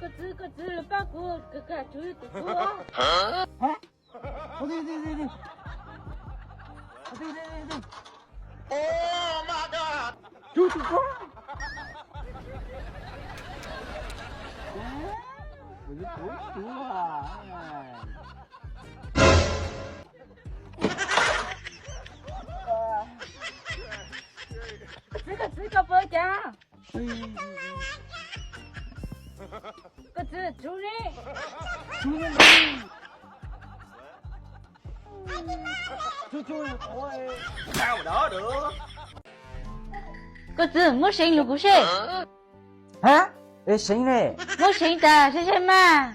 Koj txiv, koj txiv, pab kuv, koj tsuv tus kuv. Tsuv tus kuv. Koj txiv, koj txiv, koj puas cas? Koj txiv, tsuv ne. Koj txiv, muab seev lug kuv seb. Ha? Es seev ne? Muab seev tas seb seb mas.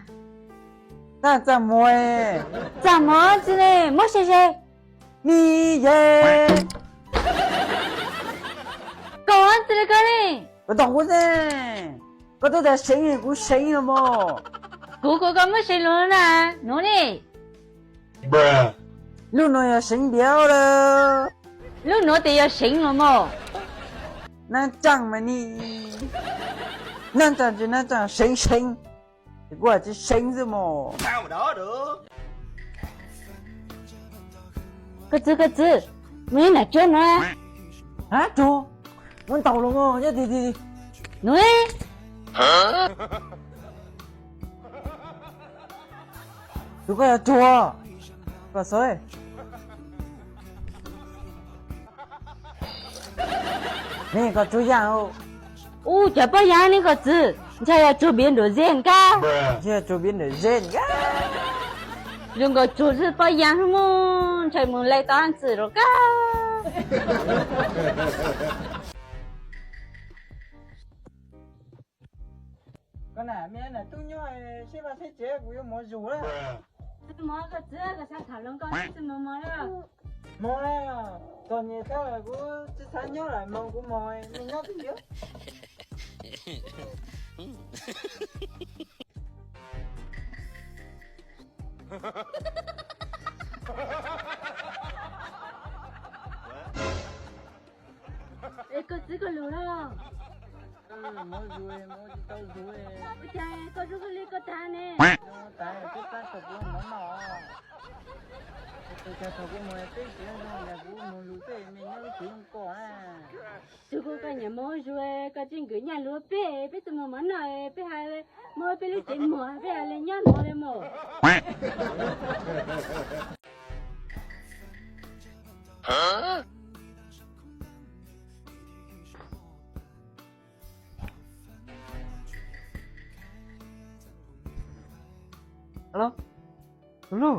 Txaj muag. Txaj muag tsi ne, muab seb seb. Ni ye. Koj txi li koj ne. Koj tau kuv ne. Koj twb tas seev, kuv seev los mog. Kuv kom koj muab seev los na, nuav ne. Lub nuav yog seev npiav lawm. Lub nuav tes yog seev los mog. Nab tsaaj mas ni, nab tsaaj tsis nab tsaaj, seev seev, es kuv tsis seev xwb mog. Koj txiv, koj txiv, muaj ib nam tsuag no. Ha, tsuag? Muab ntaus los mog, nyob ti ti. Nuav. Tus koj yog tsuag, koj xav. Ne koj tsuag yaaj. Ub, cov pob yaag ne koj txiv, ntshai yog tsuag biav nraum zes kab. Ntshai yog tsuag biav nraum zes kab. Zoo nkaus tsuag xwb pob yaag mus, ntshai mus le tau ntxwm rau kab. Koj nam, me nam tub nyob saib vaj saib tsev, kuv yuav mov zus lawm. Mov koj txiv, koj xav tham hluas nkauj xwb, mov mov lawm. Mog, txom nyem tag lawm, kuv tsis xav nyob lawm, mog, kuv mog, nej nyob twj ywm. Es koj txiv koj lug los? Mov zus, mov tsis tau zus. Ua cas koj zoo li koj tag ne? Zoo tag, peb pab tau kuv mov noj. Ua cas thaum kuv mus peb tsis zoo, kuv mus lug tej me nyob lub tsev zoo koj na. Tsuag, koj nyiam mov zus, koj tsis nkws nyaj lug peb, peb tsis muaj mov noj, peb hais muab peb lub tsev muag, peb hais li nyob no li mus. Alo, tus hlub,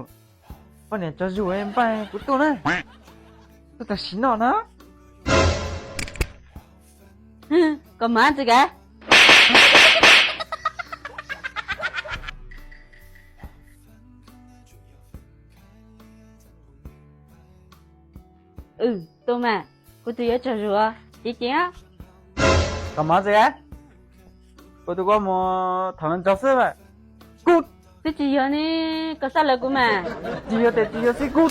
poj niam tso zus npaj kuv tuaj na, tuaj tam sim no na. Koj mas tsi kav. Tuaj mas, kuv tus yuav tsaug zug, ceev ceev os. Koj mas tsi kav, kuv tus koj mus tham hluas nraug xwb mas. Kuv twb tsis yog ne, koj xav lawv kuv mas. Tsis yog tes tsis yog xwb kuv.